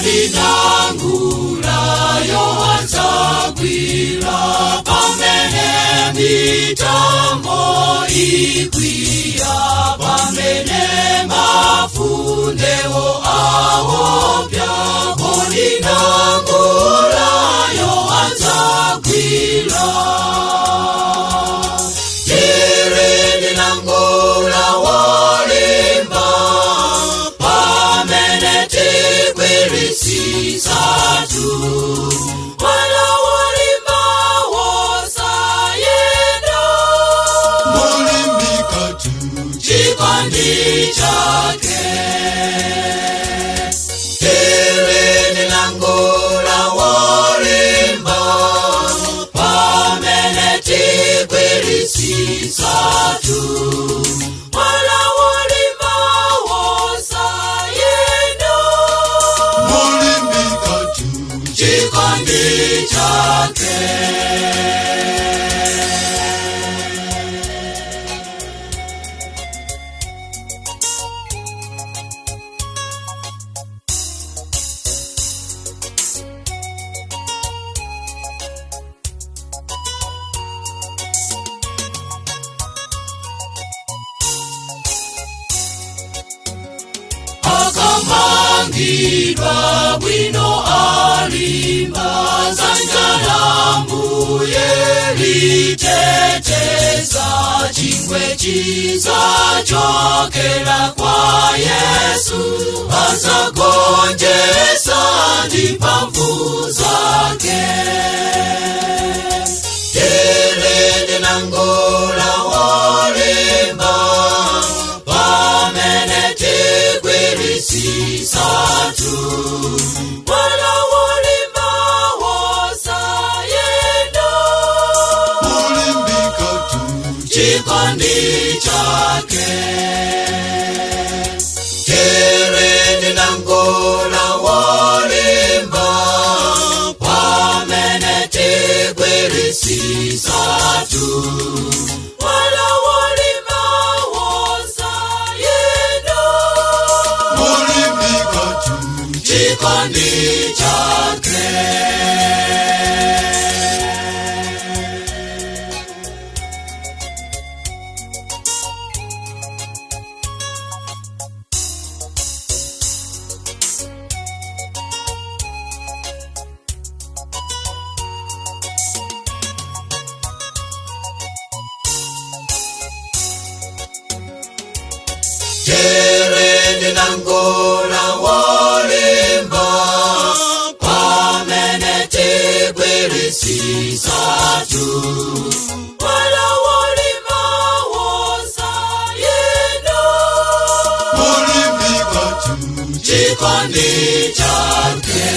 Bolinangula yohanzagwira pamene mitambo ikwiya pamene mafundewo awopya. Bolinangula yohanzagwira. Tirinangula wolimba pamene tigwirisisatu wala wolimba wosayenda Molimbika tu chikondi chake. Tirinangula wolimba pamene tigwirisisatu wala wolimba wosayenda Molimbika tu chikondi chake. Akamangidwa bwino alimba dzanja la Mbuye liteteza chingwe chizachokera kwa Yesu azagonjesa ndi mphamvu zake. Tirinangula wolimba pamene tigwirisisatu wala wolimba wosayenda Molimbika tu chikondi chake. Tirinangula wolimba pamene tigwirisisatu wala wolimba wosayenda Molimbika tu chikondi chake. Tirinangula wolimba pamene tigwirisisatu wala wolimba wosayenda Molimbika tu chikondi chake.